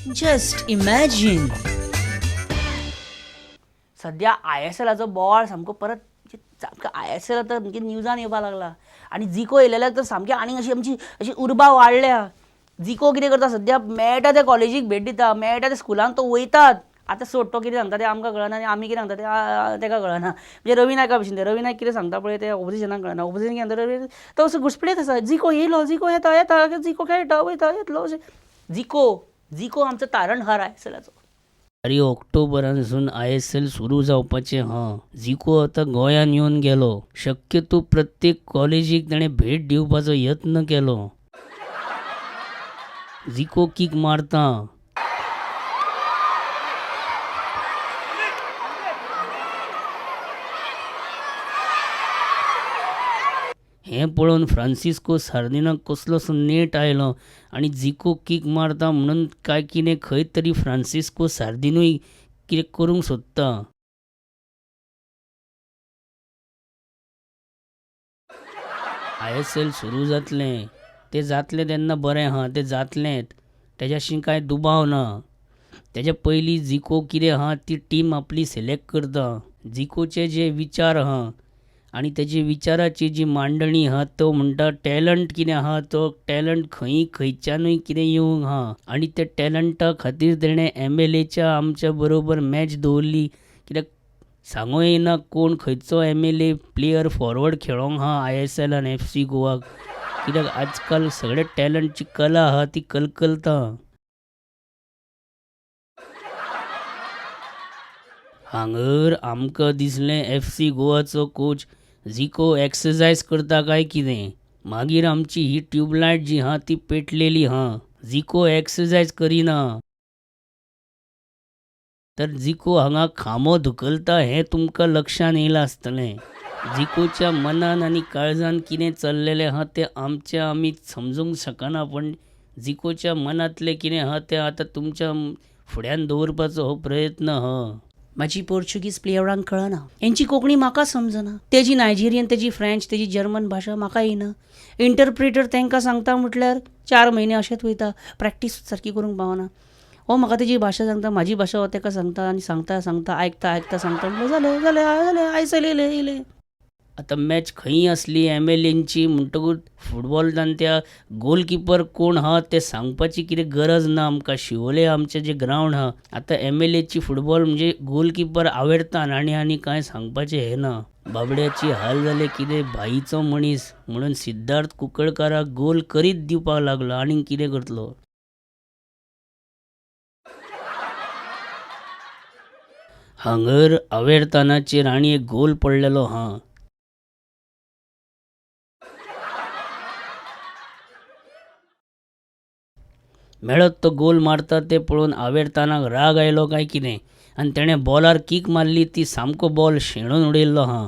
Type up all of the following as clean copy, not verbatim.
Just imagine. सद्या I S एलाचो बोवाळ सामको परत सामको I S L आतां सामकी न्युजान येवपाक लागला आनी जिको येयलेल्याक तर सामकी आनीक अशी आमची अशी उर्बा वाडल्या. जिको कितें करता सद्या, मेळटा त्या कॉलेजीक भेट दिता, मेळटा त्या स्कुलांक तो वयतात. आतां सोड, तो कितें सांगता तें आमकां कळना आनी आमी कितें सांगता तें ताका कळना. म्हणजे रवी नायका भशेन, रवी नायक कितें सांगता पळय तें ऑपोजिशनाक कळना, ऑपोजिशन कितें सांगता रवी तो असो घुसपडीत आसा. जिको येयलो, जिको येता येता, जिको खेळटा वयता येतलो अशें. जिको जिको आमचो तारणहार I S एलाचो. अरे ऑक्टोबरानसून I S L सुरू जावपाचें आहा. जिको आतां गोंयान येवन गेलो. शक्यतो प्रत्येक कॉलेजीक ताणें भेट दिवपाचो यत्न केलो. जिको कीक मारता. हें पळोवन फ्रांसिस्को सार्दिनाक कसलोसो नेट आयलो आनी जिको कीक मारता म्हणून काय कितें खंय तरी फ्रांसिस्को सार्दिनूय कितें करूंक सोदता. I S L सुरू जातलें, तें जातलें तेन्ना बरें आहा, तें जातलेंच, तेज्याशी कांय दुबाव ना. तेज्या पयलीं जिको कितें आहा ती टीम आपली सिलेक्ट करता. जिकोचे जे विचार आहा आनी तेजी विचाराची जी मांडणी आहा, तो म्हणटा टॅलंट कितें आहा तो टॅलंट खंय खंयच्यानूय कितें येवंक आहा आनी त्या टॅलंटा खातीर तेणें एम एल एच्या आमच्या बरोबर मॅच दवरली. कित्याक सांगूं येना कोण खंयचो M L A player forward खेळोंक आहा I S L आनी एफ सी गोवाक. कित्याक आजकाल सगळे टॅलंटची कला आहा ती कलकलता. हांगर आमकां दिसलें एफ सी गोवाचो कोच जिको एक्सरसायज करता काय कितें. मागीर आमची ही ट्यूबलायट जी आहा ती पेटलेली आहा. जिको एक्सरसायज करिना तर जिको हांगा खांबो धुकलता हें तुमकां लक्षान येयलां आसतलें. जिकोच्या मनान आनी काळजान कितें चल्लेलें आहा तें आमचें आमी समजूंक शकना, पण जिकोच्या मनांतलें कितें आहा तें आतां तुमच्या फुड्यान दवरपाचो हो प्रयत्न आहा. म्हाजी पोर्चुगीज प्लेयरांक कळना, हेंची कोंकणी म्हाका समजना, तेजी नायजेरियन, तेजी फ्रेंच, तेजी जर्मन भाशा म्हाका येना. इंटरप्रिटर तांकां सांगता म्हटल्यार 4 म्हयने अशेंच वयता, प्रॅक्टीस सारकी करूंक पावना. हो म्हाका तेजी भाशा सांगता, म्हाजी भाशा हो ताका सांगता आनी सांगता सांगता आयकता आयकता सांगता म्हटल्यार जालें जालें जालें आयस येयलें येयलें. आतां मॅच खंयी आसली एम एल एनची म्हणटकूच फुटबॉलान त्या गोलकिपर कोण आहा तें सांगपाची कितें गरज ना आमकां. शिवोले आमचें जें ग्रावंड आहा आतां एम एल एची फुटबॉल म्हणजे गोलकिपर आवेडतान आनी आनी कांय सांगपाचें हें ना. बाबड्याची हाल जाले कितें, भाईचो मनीस म्हणून सिद्धार्थ कुंकळकाराक गोल करीत दिवपाक लागलो आनीक कितें करतलो. हांगर आवेरतानाचेर आनी एक गोल पडलेलो आहा. मेळत तो गोल मारता ते पळोवन आवेरतानाक राग आयलो काय कितें आनी तेणें बॉलार कीक मारली ती सामको बॉल शेणून उडयल्लो आहा.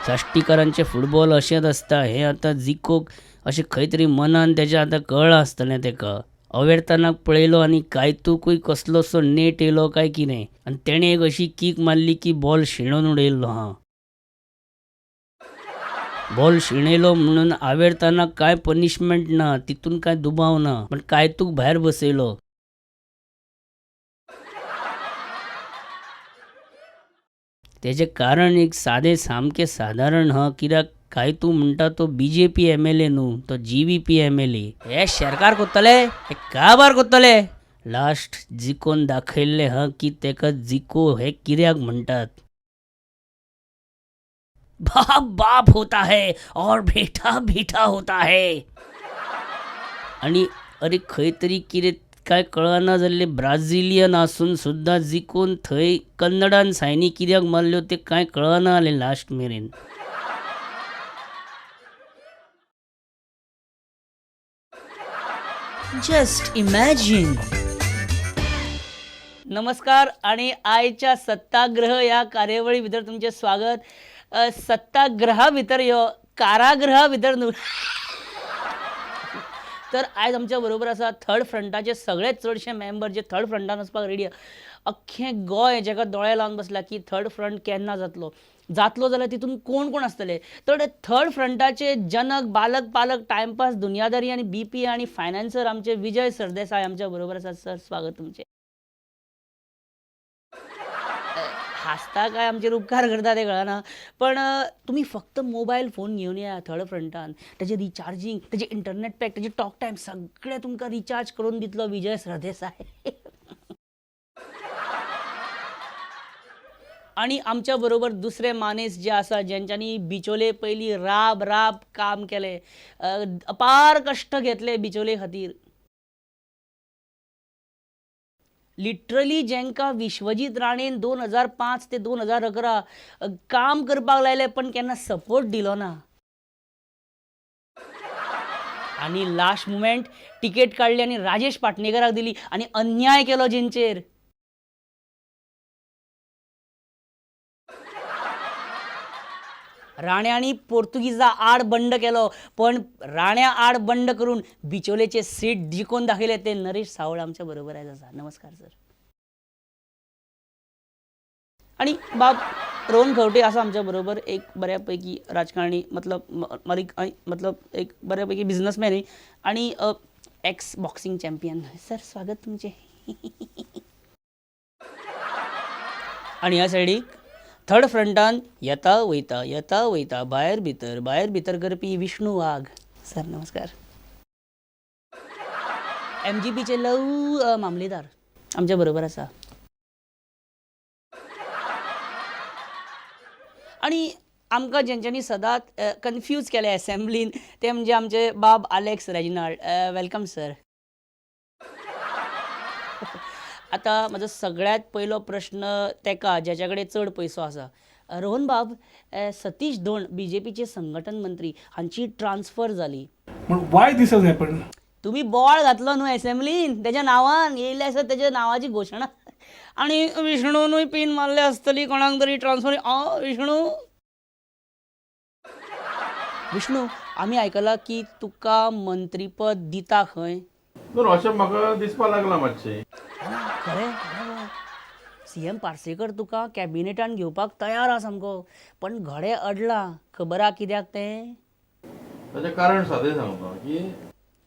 साश्टीकारांचें फुटबॉल अशेंच आसता हें आतां जिकोक अशें खंय तरी मनान तेज्या आतां कळ्ळां आसतलें तेका. अवेरतानाक पळयलो आनी कायतूकूय कसलोसो नेट येयलो काय कितें आनी तेणें एक अशी कीक मारली की बॉल शेणून उडयल्लो आहा. बॉल शेणयलो म्हणून आवेरतानाक कांय पनिशमेंट ना, तितून कांय दुबाव ना, पण कायतूक भायर बसयलो. तेजें कारण एक सादें सामकें सादारण आहा, कित्याक कायतू म्हणटा तो B J P M L A न्हू, तो G V P M L A. हे शेरकार कोत्तले, हे काबार कोत्तले. लास्ट जिकोन दाखयल्लें आहा की तेका जिको हे कित्याक म्हणटात. बाप बाप होता है और बेटा बेटा होता है. आनी अरे खंय तरी कितें कांय कळना जाल्लें ब्राझिलियन आसून सुद्दां जिकोन थंय कन्नडान सायनी कित्याक मारल्यो तें कांय कळना जालें लास्ट मेरेन. Just imagine. नमस्कार आणि आयच्या सत्ताग्रह ह्या कार्यावळी भितर तुमचें स्वागत. सत्ताग्रहा भितर ह्यो कारागृहा भितर न्हू. तर आयज आमच्या बरोबर आसा थर्ड फ्रंटाचे सगळे चडशे मेंबर जे थर्ड फ्रंटान वचपाक रेडी आसा. अख्खें गोंय जेका दोळे लावन बसला की थर्ड फ्रंट केन्ना जातलो. जातलो जाल्यार तितून कोण कोण आसतले? तर थर्ड फ्रंटाचे जनक, बालक, पालक, टायमपास, दुनियादारी आनी बीपी आनी फायनान्सर आमचे विजय सरदेसाय आमच्या बरोबर आसा. सर, स्वागत तुमचें. हांसता काय आमचेर उपकार करता तें कळना, पण तुमी फक्त मोबायल फोन घेवन येया थर्ड फ्रंटान. तेजें रिचार्जींग, तेजें इंटरनेट पॅक, तेजें टॉक टायम सगळें तुमकां रिचार्ज करून दितलो विजय सरदेसाय. आनी आमच्या बरोबर दुसरे मानेस जे आसा, जेंच्यांनी बिचोले पयलीं राब राब काम केलें, अपार कश्ट घेतले बिचोले खातीर, लिटरली जेंकां विश्वजीत राणेन 2005 ते 2011 काम करपाक लायलें पण केन्ना सपोर्ट दिलो ना, आनी लास्ट मुमेंट तिकेट काडली आनी राजेश पाटणेकराक दिली आनी अन्याय केलो जेंचेर. राण्यांनी पोर्तुगीजा आड बंड केलो, पण राण्या आड बंड करून बिचोलेचे सीट जिखून दाखयले ते नरेश सावळ आमच्या बरोबर आयज आसा. नमस्कार सर. आणि बाब रोहन खंवटे आसा आमच्या बरोबर, एक बऱ्यापैकी राजकारणी, मतलब मारीक, मतलब एक बऱ्यापैकी बिझनेसमॅन आणि एक्स बॉक्सिंग चॅम्पियन. सर, स्वागत तुमचे. आणि ह्या सायडीक थर्ड फ्रंटान येता वयता येता वयता भायर भितर भायर भितर करपी विष्णू वाघ. सर नमस्कार. एमजीपीचे लव मामलेदार आमच्या बरोबर आसा. आनी आमकां जेंच्यांनी सदांच कन्फ्यूज केले एसेंब्लीन ते म्हणजे आमचे बाब आलेक्स रेजिनाल्ड. Welcome sir. आतां म्हजो सगळ्यांत पयलो प्रश्न तेका जेच्या कडेन चड पयसो आसा. रोहन बाब, सतीश धोंड बीजेपीचे संघटन मंत्री हांची ट्रान्सफर जाली. Why this has happened? तुमी बोवाळ घातलो न्हू एसेंब्लीन तेज्या नांवान, येयल्ले आसा तेज्या नांवाची घोशणा. आनी विष्णुनूय पीन मारले आसतली कोणाक तरी ट्रान्सफर. आ विष्णू, विष्णू, आमी आयकलां की तुका मंत्रीपद दिता खंय. न्हू, अशें म्हाका दिसपा लागलां मातशें. खरें खरें, सी एम पार्सेकर तुका कॅबिनेटान घेवपाक तयार आसा सामको, पण घडे अडला. खबर आहा कित्याक तें? ताचें कारण सादें सांगता की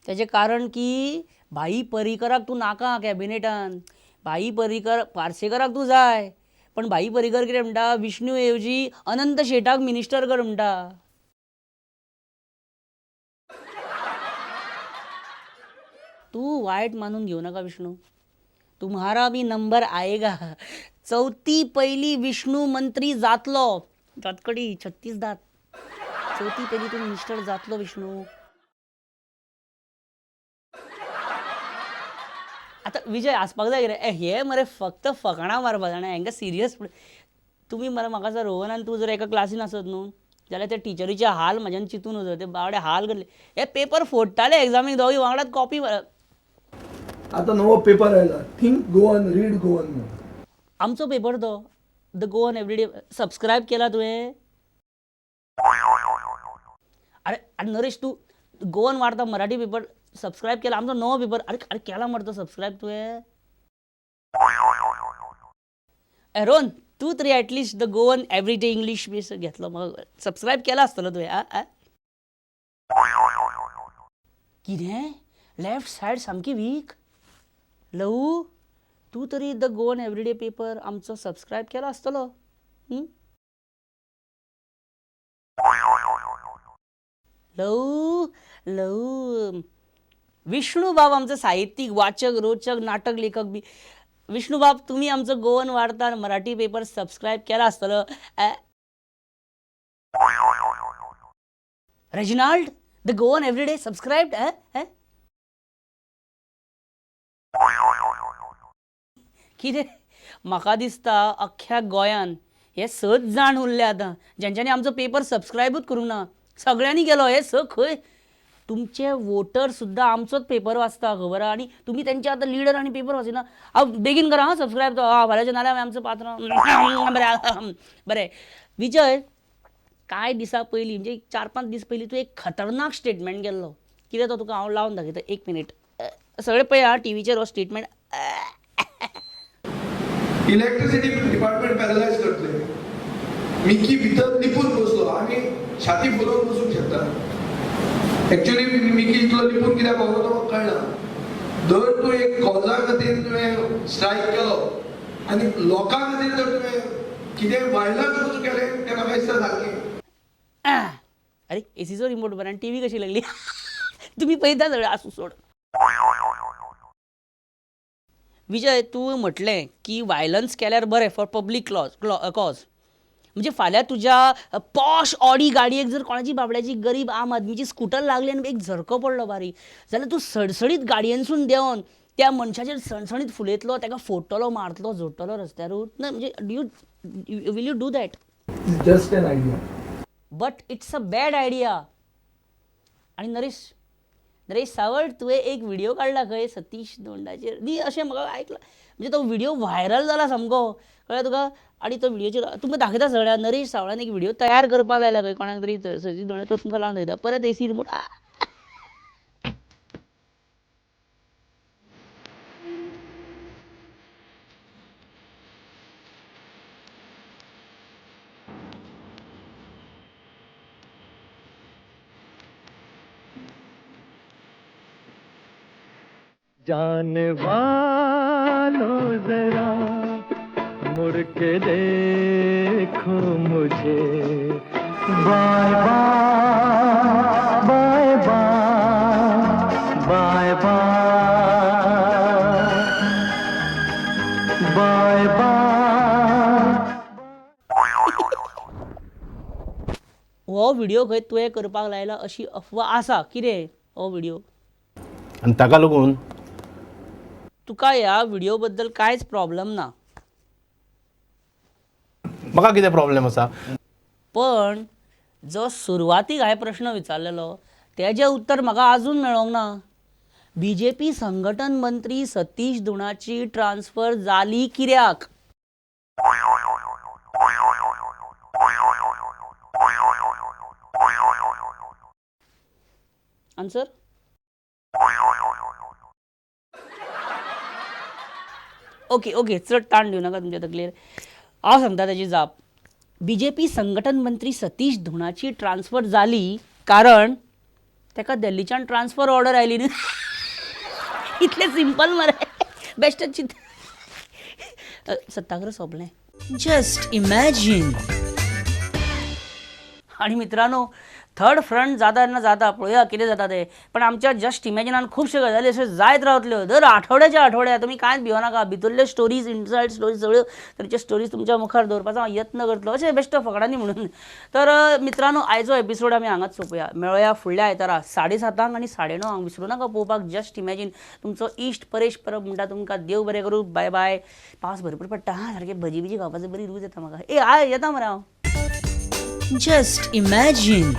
तेजें कारण की भाई पर्रीकराक तूं नाका कॅबिनेटान. भाई पर्रीकर, पार्सेकराक तूं जाय, पण भाई पर्रीकर कितें म्हणटा, विष्णू येवजी अनंत शेटाक मिनिस्टर कर म्हणटा. तूं वायट मानून घेवं नाका विष्णू, तुम्हारा भी नंबर आएगा. चवथी पयली विष्णू मंत्री जातलो. जातकडी 36 दात. चवथी पयली तूं मिनिस्टर जातलो विष्णू. आतां विजय आसपाक जाय कितें हे मरे फक्त फकाणां मारपा जाणा, हेंकां सिरियस. तुमी मरे म्हाका जर रोहन आनी तूं जर एका क्लासीन आसत न्हू जाल्यार त्या टिचरीचे हाल म्हाज्यान चिंतून वचत. ते बावडे हाल करले, हे पेपर फोडटाले एग्जामीक, दोगी वांगडात कॉपी. आता नवो पेपर आयला, थिंक गोवन रीड गोवन म्हणून. आमचो पेपर तो the Goan everyday subscribe केला तुवें? अरे अरे नरेश, तूं गोवन वार्ता मराठी पेपर सबस्क्रायब केला? आमचो नवो पेपर. अरे अरे, केला मरे तो सबस्क्रायब तुवें? रोहन, तूं तरी at least the Goan everyday English बी घेतलो, म्हाका सबस्क्रायब केला आसतलो तुवें. आ कितें लेफ्ट सायड सामकी वीक. लवू, तूं तरी the Goan everyday paper आमचो सबस्क्रायब केला आसतलो. लवू, लवू, विष्णू बाब आमचो साहित्यीक, वाचक, रोचक, नाटक लेखक बी. विष्णू बाब, तुमी आमचो गोवन वार्ता मराठी पेपर सबस्क्रायब केला आसतलो. Reginald, the Goan everyday subscribed? कितें म्हाका दिसता अख्ख्या गोंयान हे सच जाण उरले आतां जेंच्यांनी आमचो पेपर सबस्क्रायबूच करूंक ना. सगळ्यांनी केलो. हे स खंय तुमचे वोटर सुद्दां आमचोच पेपर वाचता, खबर आहा? आनी तुमी तेंचे आतां लिडर आनी पेपर वाचिना. हांव बेगीन करा, हां, सबस्क्रायब तो. हां, फाल्यांचे नाल्यार आमचो पात्र. बरें बरें. विजय, कांय दिसां पयलीं, म्हणजे 4-5 दीस पयलीं तूं एक खतरनाक स्टेटमेंट केल्लो. कितें तो तुका हांव लावन दाखयता, एक मिनीट. सगळे पळय आं टिवीचेर हो स्टेटमेंट. इलेक्ट्रिसिटी डिपार्टमेंट पॅरलायज करतले. मिकी भितर लिपून बसलो. आमी छाती फुलोवन बसूंक शकता. एक्चुअली मिकी इतलो लिपून कित्याक पावलो तो म्हाका कळना. जर तूं एक कॉजा खातीर तुवें स्ट्रायक केलो आनी लोकां खातीर जर तुवें कितें वायलन्स वचून केलें तें म्हाका दिसता सारकें. अरे, एसीचो रिमोट बरा आनी टी व्ही कशी लागली तुमी पळयता सगळें. आसूं, सोड. विजय, तूं म्हटलें की वायलन्स केल्यार बरें फॉर पब्लीक क्लॉज कॉज. म्हणजे फाल्यां तुज्या पॉश ऑडी गाडयेक जर कोणाची बाबड्याची गरीब आम आदमीची स्कुटर लागली आनी एक झरको पडलो बारीक जाल्यार तूं सडसडीत गाडयेनसून देंवन त्या मनशाचेर सणसणीत फुलयतलो, ताका फोडटलो, मारतलो, जोडटलो रस्त्यारूच? ना, म्हणजे do you will you do that? Just an idea. But it's a bad idea. आनी नरेश, नरेश सावळ, तुवें एक व्हिडिओ काडला खंय सतीश दोंडाचेर न्ही, अशें म्हाका आयकलां. म्हणजे तो व्हिडिओ व्हायरल जाला सामको, कळ्ळें तुका? आनी तो व्हिडिओचेर तुमकां दाखयता सगळ्यांक. नरेश सावळान एक व्हिडिओ तयार करपाक लायला खंय कोणाक तरी सतीश दोंडा, तो तुमकां लावन दाखयता. परत एसी रिमोट. जाने वालों, जरा मुड़ के देखो मुझे. Bye bye, bye bye, bye bye, bye bye. हो व्हिडिओ खंय तुवें करपाक लायला अशी अफवा आसा. कितें हो व्हिडिओ? आनी ताका लागून तुका ह्या व्हिडिओ बद्दल कांयच प्रॉब्लम ना? म्हाका कितें प्रॉब्लेम आसा? पण जो सुरवातीक हांवें प्रश्न विचारलेलो तेजें उत्तर म्हाका अजून मेळोंक ना. बीजेपी संघटन मंत्री सतीश धुणाची ट्रान्सफर जाली कित्याक? आन्सर? ओके ओके, चड ताण दिवं नाका तुमच्या तकलेर. हांव सांगता ताची जाप. बीजेपी संघटन मंत्री सतीश धुणाची ट्रान्सफर जाली कारण ताका दिल्लीच्यान ट्रान्सफर ऑर्डर आयली न्ही. इतलें सिंपल मरे. बेश्टेच चिंत सत्याग्रह सोंपलें. Just imagine. आणि मित्रांनो, थर्ड फ्रंट जाता तेन्ना जाता, पळोवया कितें जाता तें. पण आमच्या जस्ट इमॅजिनान खुबश्यो गजाली अश्यो जायत रावतल्यो दर आठवड्याच्या आठवड्या. तुमी कांयच भियो नाका. भितरल्यो स्टोरीज, इनसायड स्टोरीज, सगळ्यो तरेच्यो स्टोरीज तुमच्या मुखार दवरपाचो हांव यत्न करतलो, अशें बेश्टो फकणांनी म्हणून. तर मित्रांनो, आयचो एपिसोड आमी हांगाच सोंपोया. मेळोया फुडल्या आयतारा 7:30 आनी 9:30. विसरूं नाका पळोवपाक जस्ट इमॅजीन. तुमचो इश्ट परेश परब म्हणटा तुमकां देव बरें करूं. बाय बाय. पावस भरपूर पडटा हा, सारकें भजी बिजी खावपाचो बरी रूच येता म्हाका. ए, I येता मरे हांव. Just imagine.